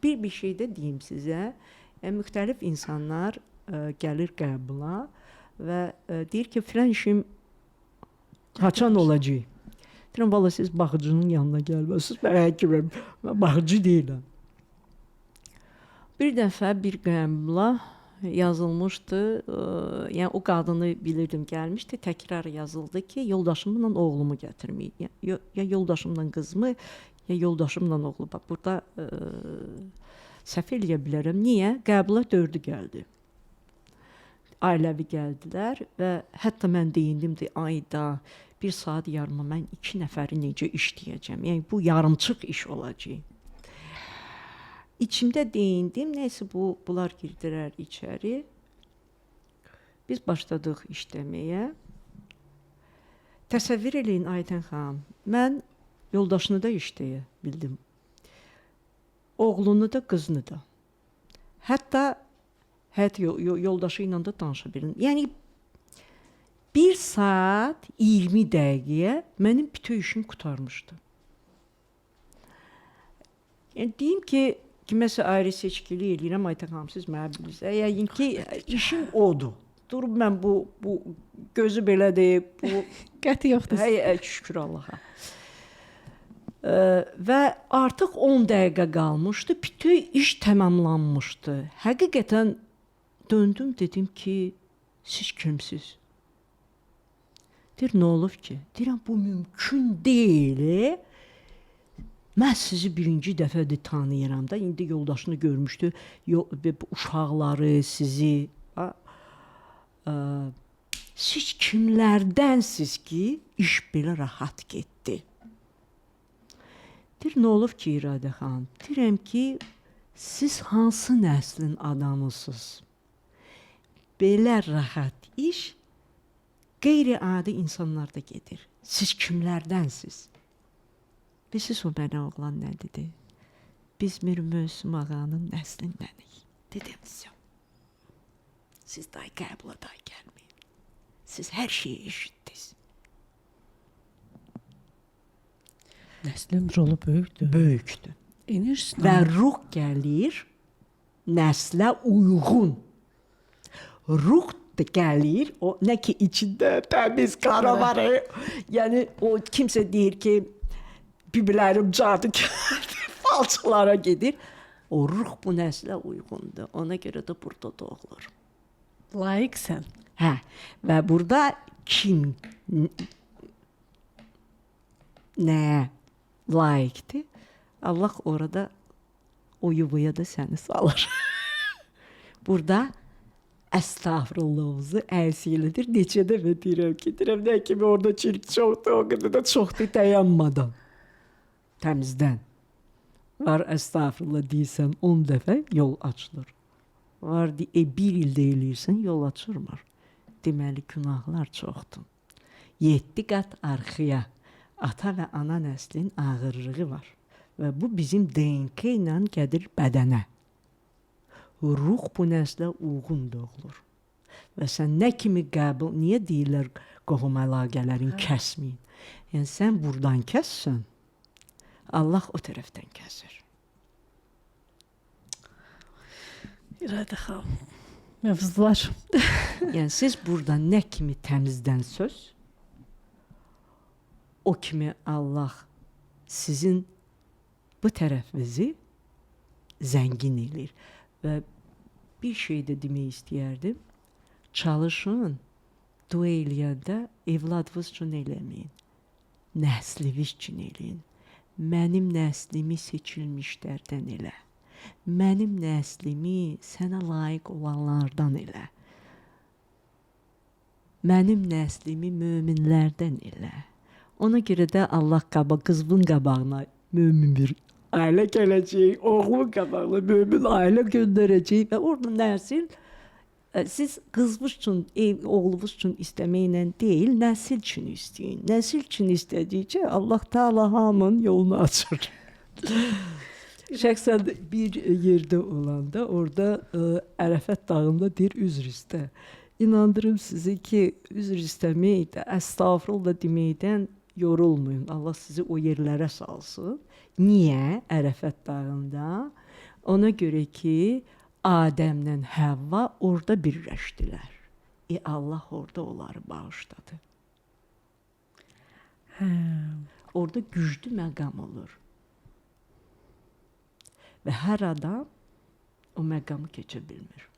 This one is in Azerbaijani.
Bir şey də deyim sizə. Yəni müxtəlif insanlar gəlir qəbula və deyir ki, filan işim haçan olacaq? Deyirəm, valla siz baxıcının yanına gəlməlisiniz. Mən həkiməm, mən baxıcı deyiləm. Bir dəfə bir qəbula yazılmışdı. Yəni o qadını bilirdim, gəlmişdi, təkrar yazıldı ki, yoldaşımla oğlumu gətirməyin. Ya yoldaşımla qızımı, ya yoldaşımla oğlu. Bax burada səhv eləyə bilərəm. Niyə? Qəbula 4-ü gəldi. Ailəvi gəldilər və hətta mən deyindim də, ayda 1 saat yarıma mən 2 nəfəri necə işləyəcəm? Yəni bu yarımçıq iş olacaq. İçimdə deyindim, nəysə bunlar girdilər içəri. Biz başladıq işləməyə. Təsəvvür eləyin Aytən xanım, mən yoldaşını da işləyə bildim. Oğlunu da, qızını da. Hətta həyat yoldaşı ilə də danışa bildim. Yəni 1 saat 20 dəqiqəyə mənim bütün işim qurtarmışdı. Yəni deyim ki, kiməsə ayrı seçkili eləyirəm, Aytən xanım, siz mənə bilirsiniz. Yəqin ki, işim odur. Durub mən bu gözü belə deyib, bu qəti yoxdur. Həy, şükür Allaha. Və artıq 10 dəqiqə qalmışdı, bütün iş tamamlanmışdı. Həqiqətən döndüm, dedim ki, siz kimsiz? Deyir, nə olub ki? Deyirəm, bu mümkün deyil. Mən sizi birinci dəfədir tanıyıram da. İndi yoldaşını görmüşdü, uşaqları, sizi. Siz kimlərdənsiz ki, iş belə rahat getdi? Deyir, nə olub ki, İradə xanım? Deyirəm ki, siz hansı nəslin adamısınız? Belə rahat iş qeyri-adi insanlarda gedir. Siz kimlərdənsiz? Bilirsiniz o mənə oğlan nə dedi? Biz Mir Möhsüm ağanın nəslindənik. Dedim, siz day qəbula day gəlməyin. Siz hər şeyi eşitdiniz. Nəslin rolu böyükdür. Böyükdür. Enerjisi. Və ruh gəlir nəslə uyğun. Ruh da gəlir, o nə ki içində təmiz qara var. Yəni o kimsə deyir ki, bibilərim cadugardır, falçılara gedir. O ruh bu nəslə uyğundur. Ona görə də burada doğulur. Layiqsən. Hə, və burada kim nəyə layiqdir, Allah orada o yuvaya da səni salır. Burada əstağfurullahımızı əsilidir. Neçə dəfə deyirəm ki, deyirəm nə kimi orada çirk çoxdur, o qədər də çoxdur dayanmadan. Təmizdən. Var əstağfurullah deyirsən 10 dəfə yol açılır. Var bir ildə eləyirsən yol açılmır. Deməli günahlar çoxdur. 7 qat arxaya ata və ana nəslin ağırlığı var. Və bu bizim DNK ilə gəlir bədənə. Ruh bu nəslə uyğun doğulur. Və sən nə kimi qəbul, niyə deyirlər qohum əlaqələrin kəsməyin? Yəni sən buradan kəssən, Allah o tərəfdən kəsir. İradə xanım, mövzular. Yəni siz burada nə kimi təmizdən söz, o kimi Allah sizin bu tərəfinizi zəngin eləyir. Və bir şey də demək istəyərdim. Çalışın, dua eləyəndə evladınız üçün eləməyin. Nəsliniz üçün eləyin. Mənim nəslimi seçilmişlərdən elə. Mənim nəslimi sənə layiq olanlardan elə. Mənim nəslimi möminlərdən elə. Ona görə də Allah qızın qabağına mömin bir ailə gələcək, oğlun qabağına mömin ailə göndərəcək və orada nəsil siz qızınız üçün, oğlunuz üçün istəməklə deyil, nəsil üçün istəyin. Nəsil üçün istədikcə Allah Taala hamının yolunu açır. Şəxsən bir yerdə olanda orada Ərəfət dağında deyir üzr istə. İnandırım sizi ki, üzr istəmək, əstağfurullah deməkdən yorulmayın. Allah sizi o yerlərə salsın. Niyə Ərəfət dağında? Ona görə ki, Adəmlə Həvva orada birləşdilər. Allah orada onları bağışladı. Hə. Orada güclü məqam olur. Və hər adam o məqamı keçə bilmir.